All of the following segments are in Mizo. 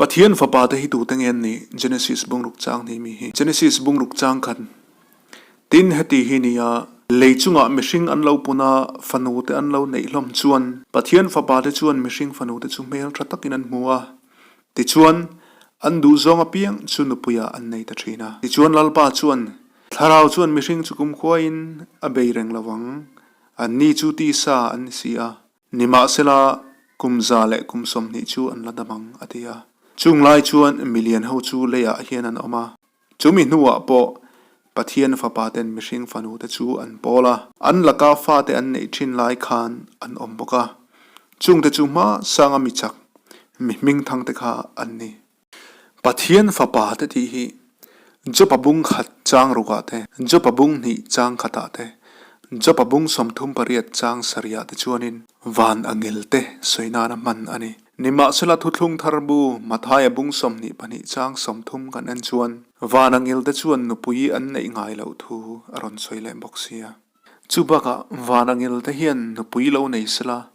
Pathian fapa te hi tute nge an nih? Genesis bungruk chang hnih mi hi. Genesis bungruk chang khat. Tin, heti hi nia, lei chungah mihring an lo pun a, fanu te an lo neih hlawm chuan, Pathian fapa te chuan mihring fanu te chu hmel tha takin an hmu a. Tichuan, an duhzawng apiang chu nupuiah an nei ta thin a. Tichuan Lalpa chuan, Thlarau chuan mihring chu kumkhuain a bei reng lo ang, anni chu tisa an ni si a. Nimahsela, kum za leh kum 20 chu an la dam ang, a ti a. Chung lai chuan milian ho chu leiah hian an awm a. Chumi hnuah pawh Pathian fapa ten mihring fanu te chu an pawl a. An laka fate an neih thin lai khan an awm bawk a. Chungte chu hma sanga mi chak, mi hmingthang te kha an ni. Pathian fapa te tih hi Jopa bung khat chang rukah te, Jopa bung hnih chang khatah te, Jopa bung 38 chang sarihah te chuanin van angel te sawi nana hman a ni. Nimahsela Thuthlung Thar bu Mathaia bung 22 chang 30 kan en chuan van angel te chuan nupui an neih ngai loh thu a rawn sawi leh bawk sia. Chubakah van angel te hian nupui lo nei sela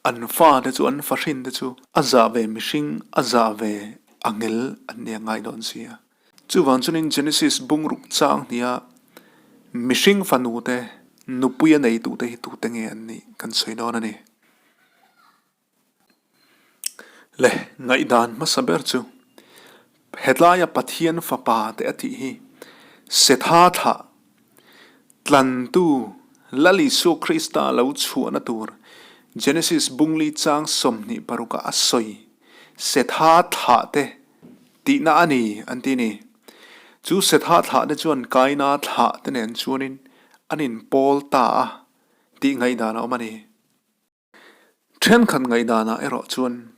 An fa te chu, an fahrin te chu a zah ve mihring, a zah ve angel an nia ngai dawn si a. Chuvang chuanin Genesis bungruk chang hnia mihring fanu te, nupui a nei tute hi tute nge an nih kan sawi dawn a ni. Le, ngaihdan hmasa ber chu hetlaia Pathian fapa te a tih hi Setha thlah Tlantu, Lal Isua Krista lo chhuahna tur Genesis bungli chang 26 ah a sawi, Setha thlah te tihna a ni an ti ni. Chu Setha thlah te chuan Kaina thlah te nen chuanin an inpawl ta a tih ngaihdan a awm a ni. Thenkhat ngaihdanah erawh chuan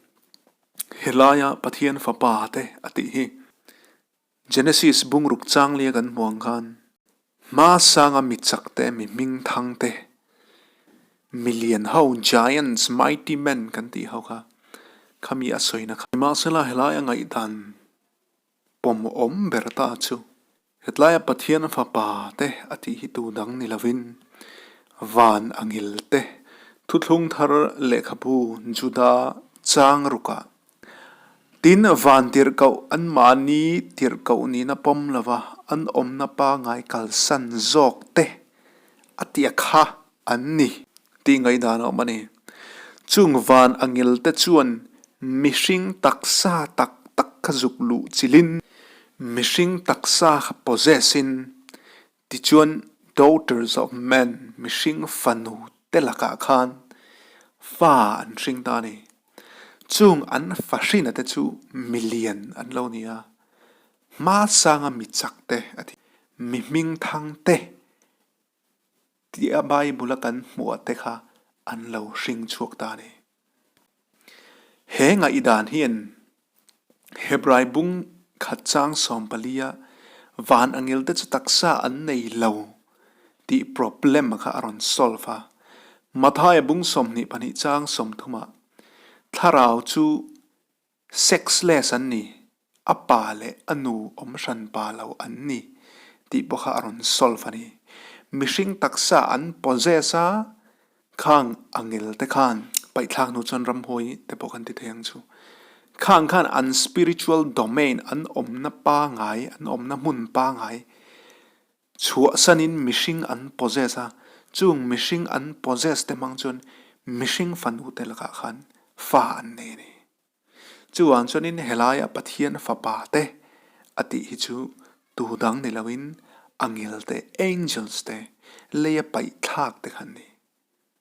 helaia Pathian fapa te a tih hi Genesis bungruk changlia kan hmu ang khan hma sanga mi chak te, mi hming thang te, mi lian ho, giants, mighty men kan tih ho kha, khami a sawina kha. Nimahsela helai a ngaihdan pawmawm ber ta chu hetlaia Pathian fapa te a tih hi tu dang ni lovin van angil te, thuthlung thar lehkhabu Juda chang rukah Tin, van tirhkoh anmahni tirhkoh nihna pawm lova an awmna pangngai kalsan zawk te a tia kha an ni tih ngaihdan a awm a ni. Chung van angil te chuan mihring taksa tak tak kha zuk luh chilhin, mihring taksa kha possess in, tichuan daughters of men, mihring fanu te lakah khan fa an hring ta a ni. Chung an fahrina te chu milian an lo ni a, hma sanga mi chak te a ti. Mi hming thang te tia Bible a kan hmuh te kha an lo hring chhuak ta a ni. He ngaihdan hian Hebrai bung khat chang 14 a van angel te chu taksa an nei lo tih problem kha a rawn solve a. Mathaia bung 22 chang 30 ah thlarau chu sexless an ni, a pa leh a nu awm hran pa lo an ni tih pawh kha a rawn solve a ni. Mihring taksa an possess a, Khang angel te khan paihthlak hnu chuan ramhuai te pawh kan ti thei ang chu. Khang khan an spiritual domain, an awmna pangai, an awmna hmun pangai chhuahsanin mihring an possess a, chung mihring an possess te hmang chuan mihring fanu te lakah khan fa an nei a ni. Chuvang chuanin helaia Pathian fapa te a tih hi chu tu dang ni loin angel te, angels te, leia paihthlak te kha an ni.